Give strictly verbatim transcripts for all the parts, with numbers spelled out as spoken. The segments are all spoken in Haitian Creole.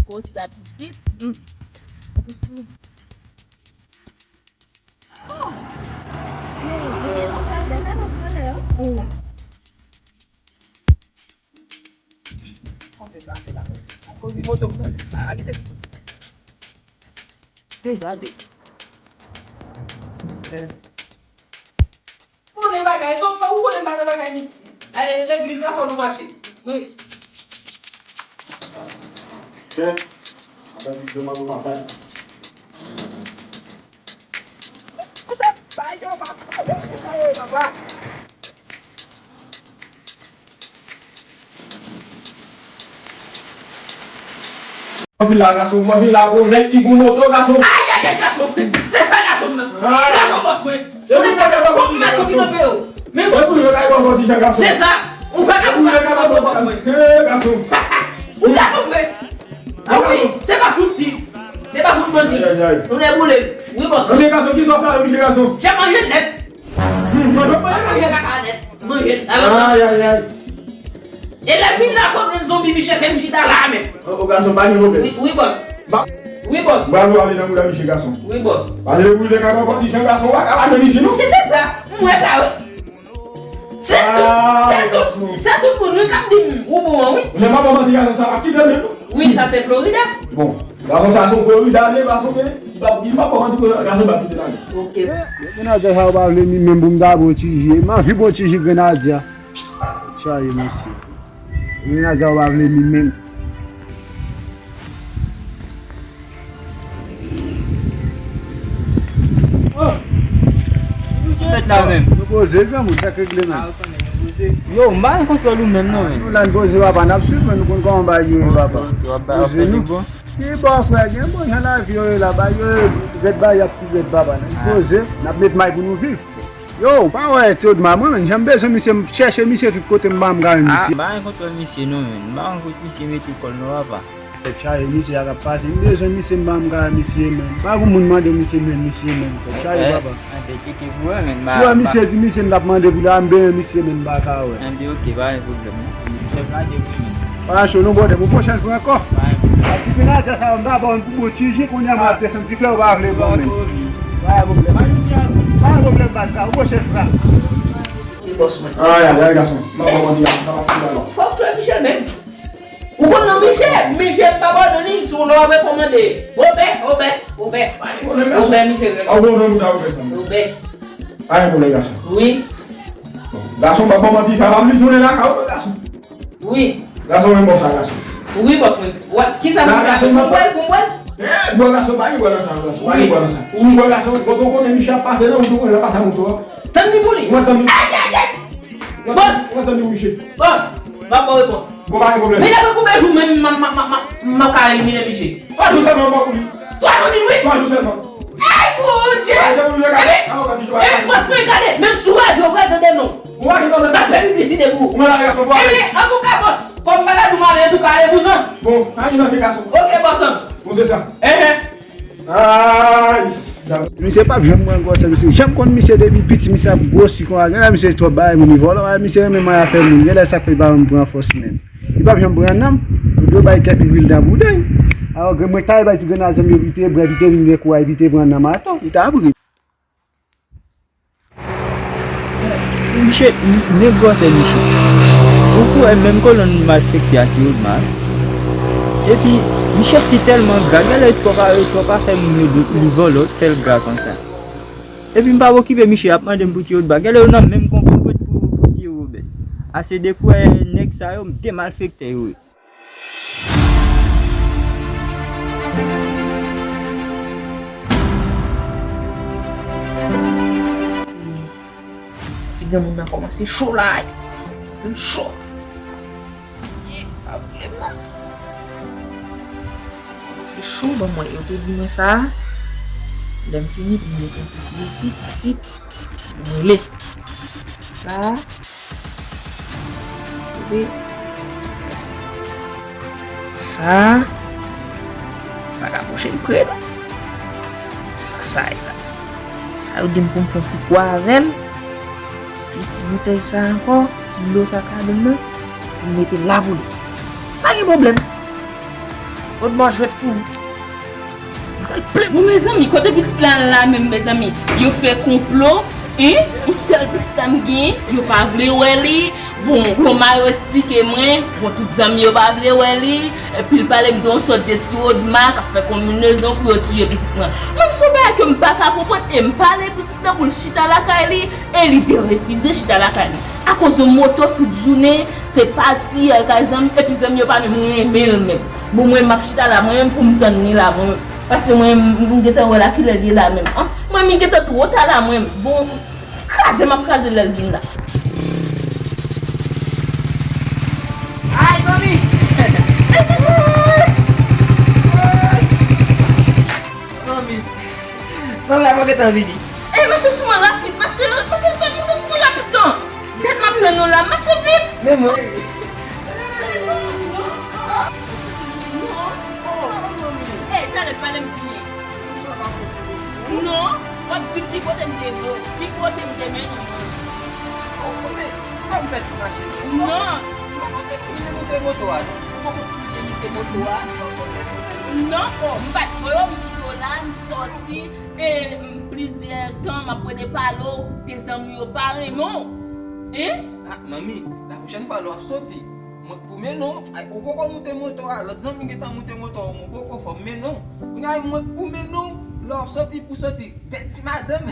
Gwo ti dat pitit. Mm. Oh. Yo, yo, yo, yo, yo, yo. Deja de. Konnen bagay, ou konnen bagay, bagay ni. Ale legliz la, fò nou mache. Wi. Chè, avan di demann ou pa bay. Ou se bay yo, papa. Ou se bay yo, papa. Anpil la, gason, anpil la, gwo nèg ki gwo moto, gason. Ay, ay, ay, gason, se sa, gason nan. Ay. Ou la bon bòs mwen. Ou la bon bòs mwen, gason. Men bòs mwen, yo ka bon ti jan, gason. Se sa. Ou vagabon, ou la bon bòs mwen. Eh, gason. Ou gason vre. Ah wi, se pa fout ti. Se pa fout manti. Ay, ay, ay. Nou nèboule. Wi, bòs mwen. Men gason, ki sa w fè avèk li, gason? Jan manje l nèt. Hmm, manje, manje, manje kaka nèt. Manje l. Ay, ay, ay. E lè m vin la, fò m jwenn zonbi Michel, menm chita la menm. O, o, gason, pa gen pwoblèm. Wi, wi, bòs. Ba- Wi, bòs. Bravo, ale nan bouda Michel, gason. Wi, bòs. Pase pou li te ka fè yon ti jan, gason, w a ka pa nan Michel, non? Se sa. M wè sa, wi. Se tout, se tout, se tout moun, wi, k ap di m ou bon an, wi. Lè m ap manti, gason, sa ap kite menm, non? Wi, sa se Florida. Bon, gason, sa se Florida, li, gason, men, li p ap, li p ap manti, gason, pa kite la. Ok. Grenadya sa yo pa vle mi menm pou m ta bon ti ji. M anvi bon ti ji grenadya. Chaje mesye. Grenadya yo pa vle mi menm. Ki fèt la menm? Nou poze, granmoun, sa k regle menm? Yo, m pa gen kontwòl ou menm non, men. Nou la n poze, papa, n ap swiv, men nou konn kòman bagay yo ye, papa. Poze nou. Ki bò, frè, gen bon jan lavi yo ye la, bagay yo ye rèd, bagay y ap pi rèd, papa. N ap poze, n ap met may pou nou viv. Yo, ou pa wè Theodma, mwen menm, jan m bezwen misye, m chèche misye tout kote, m pa janm ka jwenn misye. M pa gen kontwòl misye non, men. M pa gen kote misye mete kò l non, papa. Tèt chaje, misye a k ap pase. M bezwen misye, m pa janm ka wè misye, men. Pa gen moun mande misye, m jwenn misye, men. Tèt chaje, papa. Anben, tcheke pou wè, men. Si w wè misye, di misye m t ap mande pou li a, m benyen misye, men, m pa ka wè. Anben, ok, pa gen pwoblèm non. Chèf la, gen pou li, men. Pa cho non, brother, pou pwochèn fwa ankò. Pa gen pwoblèm. A ti grenadya sa yo, m ta ba w pou bon ti ji, kounye a m ap desann ti flè, ou pa vle ban men. Pa gen pwoblèm. Pa gen pwoblèm, baz la, ou pwochèn fwa. Li bòs mwen. Ay, ay, ay, gason. M ap ba w manje, gason, sa pa pou la non. Fòk jwe Michel menm. Ou konn non Michel, Michel pa abandone, sou lò rekomande. Obè, Obè, Obè. Obè, Michel rele. A, ou nan mouda Obè, fanm. Obè. Pa gen pwoblèm, gason. Wi. Bon, gason, pa ban manti, sa pa vle tounen lakay ou, gason. Wi. Gason, men bon sa, gason. Wi, bòs mwen. Wè, kisa nou gason, pou m wè l, pou m wè l? Eh, bon, gason, pa gen bò nan sa, gason. Pa gen bò nan sa. Si w wè gason, bon, ou konnen Michel ap pase nan wout, ou konnen l ap pase nan wout ou a. Tann li pou li. Mwen tann li. Ay, ay, ay. Bòs! Mwen tann li, Michel. Bòs! M ap ba w repons. Bon, pa gen pwoblèm. Men dapre koube jou menm, m ap ka elimine Michel. Twa jou sèlman, m ba w pou li. Twa jou li mouri? Twa jou sèlman. Ay, Bondye! Ebyen, bòs mwen, gade, menm sou radyo, ou pral tande non. M pa fè piblisite pou ou. Ebyen, antouka, bòs, kòm bagay nou male, antouka, ale vouzan. Bon, pa gen anyen, gason. Ok, bòs an. Bon, se sa. Enhen. Ay! Misye p ap janm pran gwosè, misye janm konn misye depi piti, misye ap gwosi konsa. Genlè misye twòp bagay moun, li vòlò, misye renmen manje afè moun. Genlè sa k fè li pa janm pran fòs menm. Li p ap janm pran nanm. Pou di yo bay kè pi vil nan boudèy. Alò, grenn mwen ta bay ti grenn a zanmi yo, pi te bwè, pi te vin gen kouraj, pi te pran nanm atò. Li ta ap ri. Miche, m, men gwosè Miche. Ou kwè menm kolonn malfektè a Theodma. Epi, Miche si tèlman gra, genlè twòp a, twòp afè moun yo, li vòlò, fè l gra konsa. Epi m pa okipe Miche ap mande m pou Theodma. Genlè yo nan menm konplo pou, pou tiye Wobè. Ase de kwè nèg sa yo, m de malfektè yo ye. Ti granmoun nan kòmanse cho la. Santi l cho. Ye, pa boule m non. Kòmanse cho, ban mwen, yo te di mwen sa. Lè m fini, pou m mete yon ti pye isit, isit. Pou m rele. Sa. Kote sa? Pa ka pwoche l pre non. Sa, sa e la. Sa yo di m pou m fè yon ti kwa avè l. Epi ti boutèy sa ankò, ti dlo sa kabann nan, pou m mete la pou li. Pa gen pwoblèm. Odma jwèt pou ou. Bon, mezanmi, kote pitit la la menm, mezanmi? Yo fè konplo, en? Yon sèl pitit la m genyen, yo pa vle wè li. Bon, Roma yo esplike mwen, bon, tout zanmi yo pa vle wè li. Epi l pale m de yon sòt de ti Odma k ap fè konbinezon pou yo tiye pitit mwen. Mwen, m se yon bagay ke m pa ka konprann, e m pale pitit la pou l chita lakay li, e li te refize chita lakay li. Akoz yon moto tout jounen, se pati al kay zanmi, epi zanmi yo pa menm renmen l menm. Bon, mwen, m ap chita la, mwen menm, pou m tann li la, mwen menm. Paske mwen, m, m gentan wè la kilè l ye la menm. An, mwen, m gentan twò ta la, mwen menm. Bon, kraze, m ap kraze lè l vin la. Ay, manmi! Manmi! Manmi, a pa gentan vini. Ey, mache sou mwen rapid, mache, mache fè moute sou mwen rapid non. Dat m ap tann nou la, mache vit. Men mwen. Non. Ey, talè pale m byen. Non, w ap di m ki kote m te, ki kote m te mennen w. Ou konnen, fò m fè ti mache. Non. Ou poko fin vle moute moto a, non? Ou poko fin vle moute moto a? Non, o, m pa t voye w, m kite w la, m sòti, e, m, plizyè tan m ap plede pale w, de zanmi yo pa renmen w. Hein? Ah, manmi, la pwochèn fwa lè w ap sòti, mwen k pou mennen w, ay, ou poko moute moto a, lòt zanmi gentan moute moto a, mwen poko, fò m mennen w. Kounye a, mwen k pou mennen w, lè w ap sòti, pou sòti, bèl ti madanm,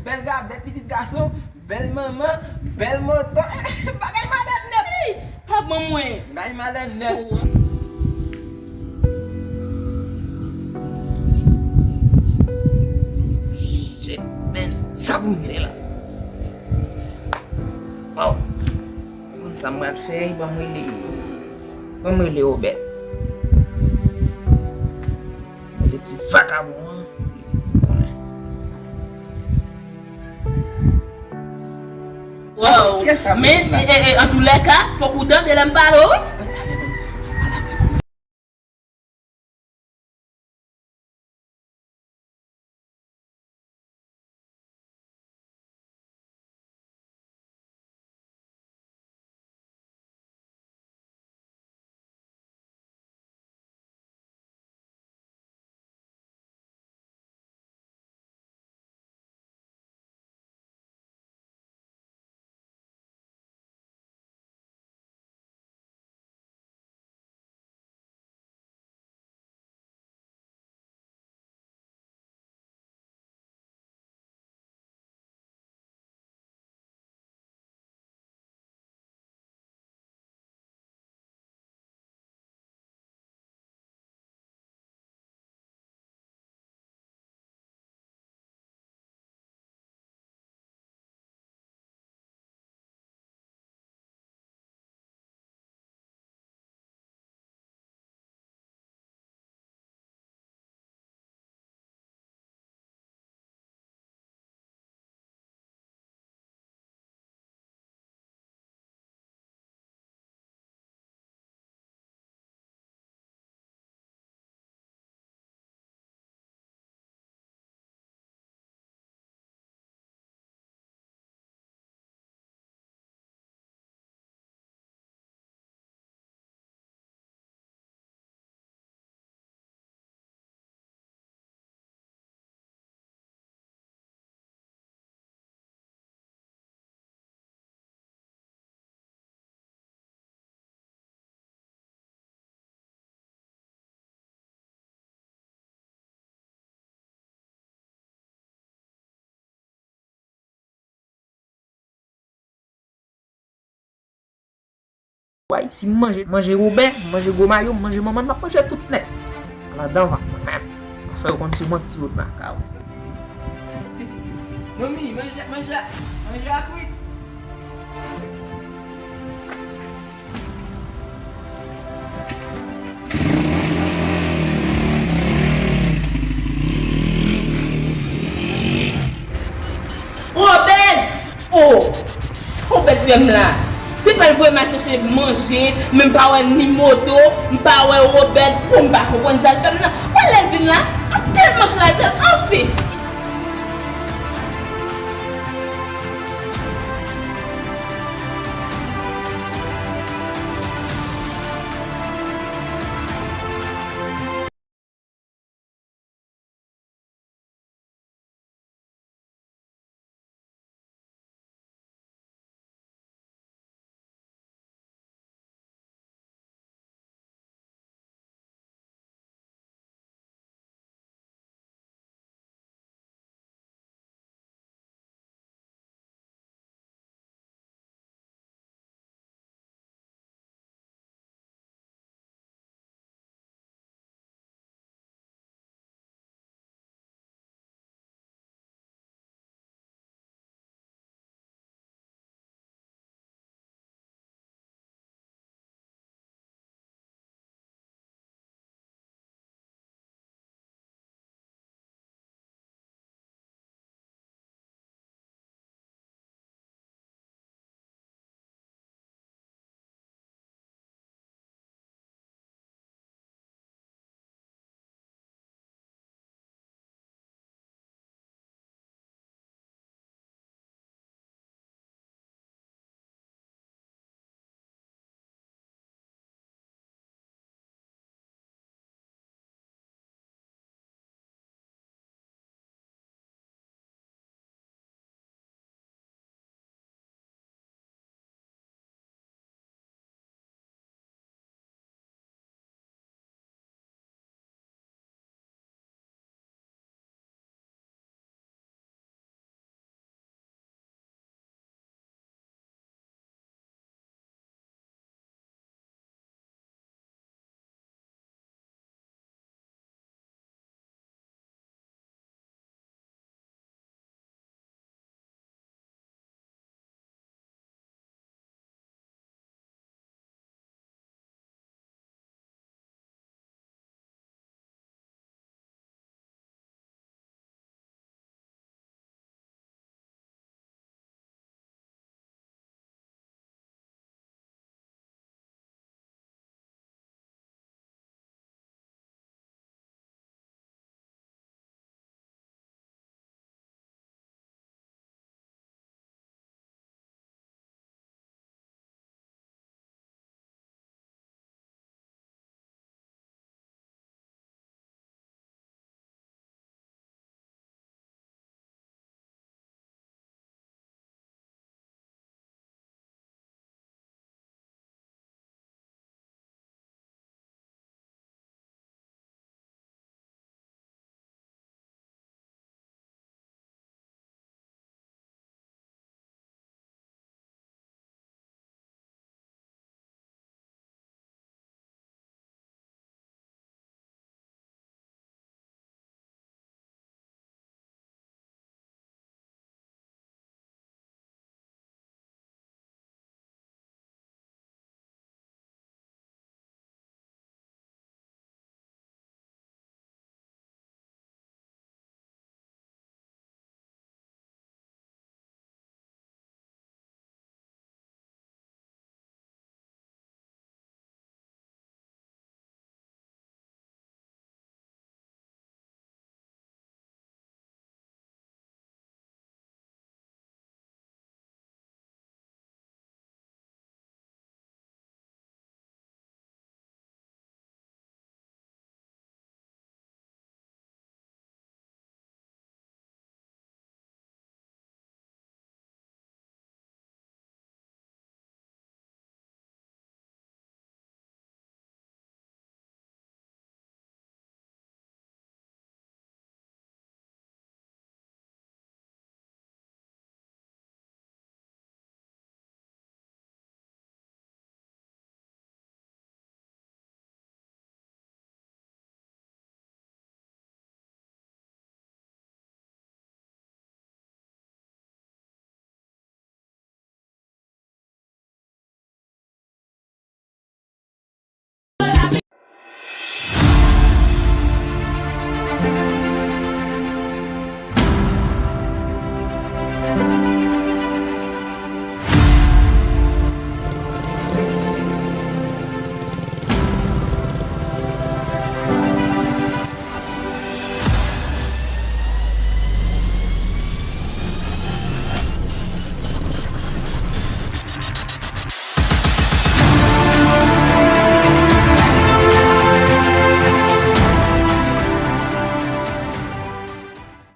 bèl ga, bèl pitit gason, bèl manman, bèl moto. Bagay malè nèt. Ey, pa ban mwen. Bagay malè nèt. Shit, man. Sa pou m fè la? Wow. Konn sa m pral fè, ban m rele, ban m rele Obèd. Rele ti vakabon an, li konnen. Wow. Men, e, e, e, antoulèka, fòk ou tande lè m pale w, wi. Way, si m manje, manje Wobè, m manje Gwo Mayo, m manje manman, m ap manje tout nèt. Ala dan va, mwen menm. Afè yo konn se mwen k ti wot nan kaw. Manmi, manje, manje, manje a kwit. Obèd! O! Sa Obèd fè m la? Se pa l voye m al chèche manje, men m pa wè ni moto, m pa wè Obèd. Bon, m pa konprann sa l fè m nan. Wè lè l vin la, m tèlman kraze l, anfen!